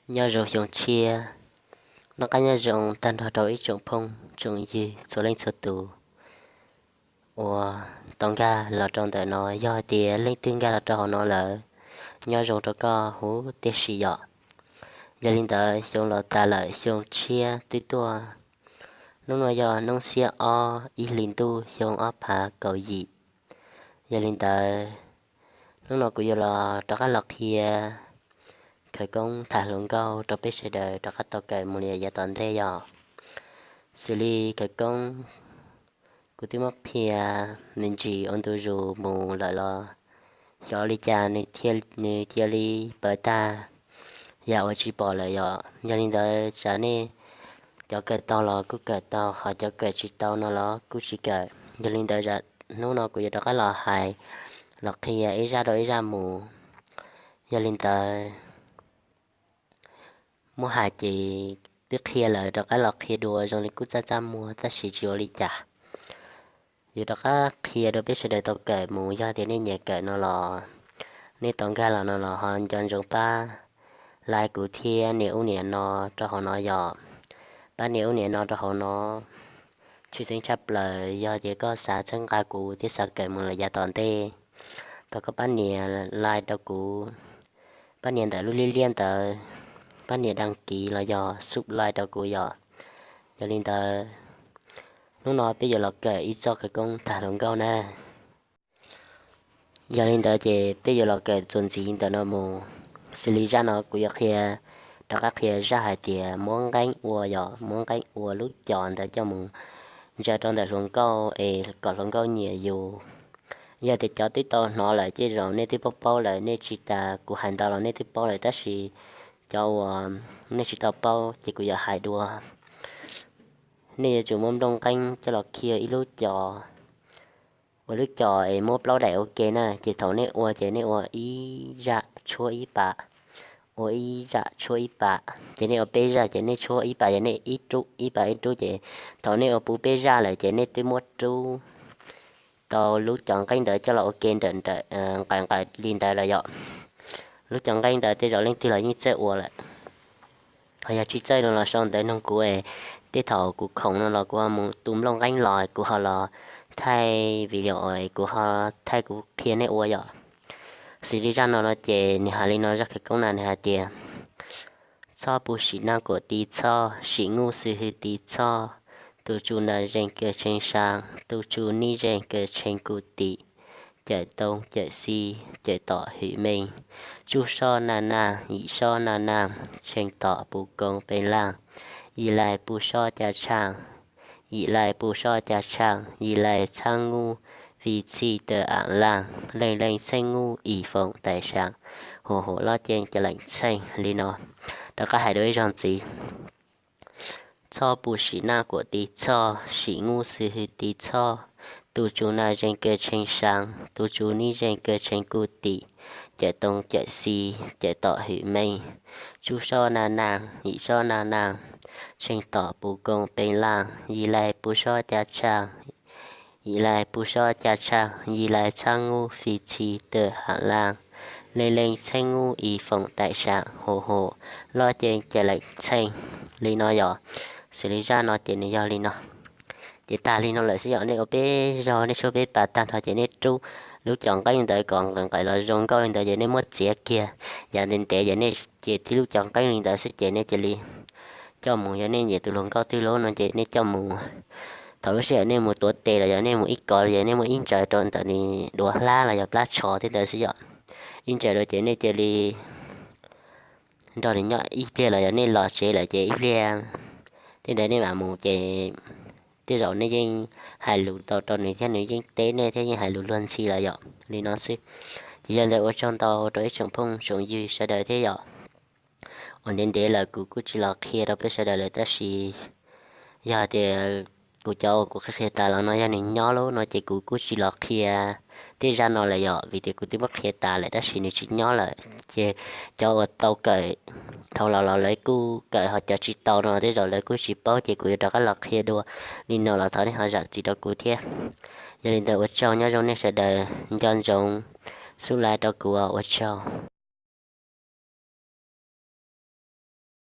Nyob zoo xyoo tshiab, noj qab nyob zoo tag nrho rau ib tsoom phooj tsoom ywg txhua leej txhua tus uas tau nkag los rau ntawm no. Yog hais tias leej twg nkag los rau hauv no lawm, nyob zoo rau koj huv tib si yom. Yog li ntawd xyoo los tas lawm, xyoo tshiab twb tuaj. Hnub no yog hnub xiab ob ib hlis ntuj xyoo ob phav kaum yim. Yog li ntawd, hnub no kuv yuav los rov qab los qhia khawv koob tham hluas nkauj rau peb sawv daws rov qab tau kawm mus li yav tom ntej yom. Xws li khawv koob kuv twb muab qhia me ntsis ua ntu zus mus lawm los xyov li cas nws cia li pawv tag, yam uas tsis pom lawm yom. Yog li ntawd tsam nej cov kawm tau los kuj kawm tau, ho cov kawm tsis tau no los kuj tsis kawm. Yog li ntawd hnub no kuv yuav rov qab los hais, los qhia ib zaj rau ib zaj mus. Yog li ntawd, muab hais ces twb qhia lawm, rov qab los qhia dua zoo li kuj txaj txaj muag tab sis tsis ua li cas. Yuav rov qab qhia rau peb sawv daws tau kawm mus, yog tias nej nyiam kawm no los, nej tau nkag los no los ho nco ntsoov pab like kuv thiab nias ub nias no rau hauv no yom. Pab nias ub nias no rau hauv no, tshwj xeeb tshaj plaws yog tias koj xav txhawb nqa kuv thiab xav kawm mus lawm yav tom ntej, thov koj pab nias like rau kuv, pab nias ntawm lub liab liab ntawd, pab nias đăng ký los yog subscribe rau kuv yom. Yog li ntawd, hnub no peb yuav los kawm ib txoj khawv koob tham hluas nkauj na. Yog li ntawd ces peb yuav los kawm txuas ntxiv ntawm no mus. Xws li zaj no kuv yuav qhia, rov qab qhia zaj hais tias muab nqeeb ua yom, muab nqeeb ua lub cos ntawd coj mus ntsaws rau ntawm hluas nkauj es kom hluas nkauj nyiam yus. Yog tias cov twb tau hnov lawm ces zaum nej twb paub paub lawm, nej tsis tas kuv hais ntau los nej twb paub lawm, tab sis cov uas nej tsis tau paub ces kuv yuav hais dua. Nej yuav tsum muab nplooj nqeeb coj los khi ib lub cos, ua lub cos es muab plaub daim ua ke na, ces thaum nej ua ces nej ua ib zaj tshuab ib pam, ua ib zaj tshuab ib pam, ces nej ua peb zaj ces nej tshuab ib pam, ces nej ib rub ib pam ib rub, ces thaum nej ua puv peb zaj lawm ces nej twb muab rub tau lub cos nqeeb ntawd coj los ua ke nrawm nrawm nqaim nqaim li ntawd lawm yom. Lub cos nqeeb ntawd tej zaum leej twg los yeej txawj ua lawm. Ho yog tsis txawj no los sau ntawv nug kuv es tej thaum kuv khoom no los kuv ho mus tu nplooj nqeeb los kuv ho los thaij video es kuv ho thaij kuv qhia nej ua yom. Xws li zaj no no ces nws hais li no, zaj khawv koob na nws hais tias, txhob pub sim naj kuam ti txhoj, sim nguj xwb hwj ti txhoj, tus tsu na zeeg kaw tshee sa, tus tsu nij zeeg kaw tshee kuj tim, cawm too cawm xi, cawm tom hwm meej, tsuj soj naj naj, yim soj naj naj, tshee tom puv koo pee laaj, yim lais puj soj ca tshaaj, yim lais puj soj ca tshaaj, yim lais txhaab nguj fi txhij taw aam laaj, leej leej txheej nguj i foom tais saam, hum hum loj ceej ca leem txheej li no. Rov qab hais dua ib zaug ntxiv. Txhob pub sim naj kuam ti txhoj, sim nguj xwb hwj ti txhoj, tus tsu na zeeg kaw tshee sa, tus tsu nij zeeg kaw tshee kuj tim, cawm too cawm xi, cawm tom hwm meej, tsuj soj naj naj, yim soj naj naj, tshee tom puv koo pee laaj, yim lais puj soj ca tshaaj, yim lais puj soj ca tshaaj, yim lais txhaab nguj fi txhij taw aam laaj, leej leej txheej nguj i foom tais saam, hum hum loj ceej ca leem txheej li no yom. Xws li zaj no ces nws yog li no. Ces tag li no lawm xwb yom, nej ua peb zaug, nej tshuab peb pas tag nrho ces nej rub lub cos nqeeb ntawd kom nqaim nqaim los zoo nkauj li ntawd ces nej muab txiav kiag yav ntev ntev, yog nej ces tib lub cos nqeeb li ntawd xwb ces nej cia li coj mus, yog nej nyiam tus hluas nkauj twg lub no ces nej coj mus. Thaum lub sij hawm nej mus tuav tes los yog nej mus ib kov los yog nej muab ib ntsaws rau ntawm nws duav hlab los yog plab tsho tej ntawd xwb yom. Ib ntsaws rau ces nej cia li nrog nws nyob ib pliag los yog nej los tsev lawm ces ib pliag tej ntawd nej mam mus ces tej zaum nej yeej hais lus tau rau nws thiab nws yeej teb nej thiab yeej hais lus luag ntxhi lawm yom. Li no xwb. Ces yog li ntawd ua tsaug ntau rau ib tsoom phooj tsoom ywg sawv daws thiab yom. Uas ntev ntev lawm kuv kuj tsis los qhia rau peb sawv daws lawm tab sis yog tias kuv cov uas kuv qhia qhia tas los no yog nws nyob lub no ces kuv kuj tsis los qhia tej zaj no lawm yom, vim tias kuv twb muab qhia tas lawm tab sis nws tsis nyob lawm. Ces cov uas tau kawm dhau los los lawv kuj kawm, ho cov tsis tau no tej zaum lawv kuj tsis paub ces kuv yuav rov qab los qhia dua li no los thov nej ho zam txim rau kuv thiab. Yog li ntawd ua tsaug, nyob zoo nej sawv daws, nco ntsoov subscribe rau kuv, ua tsaug.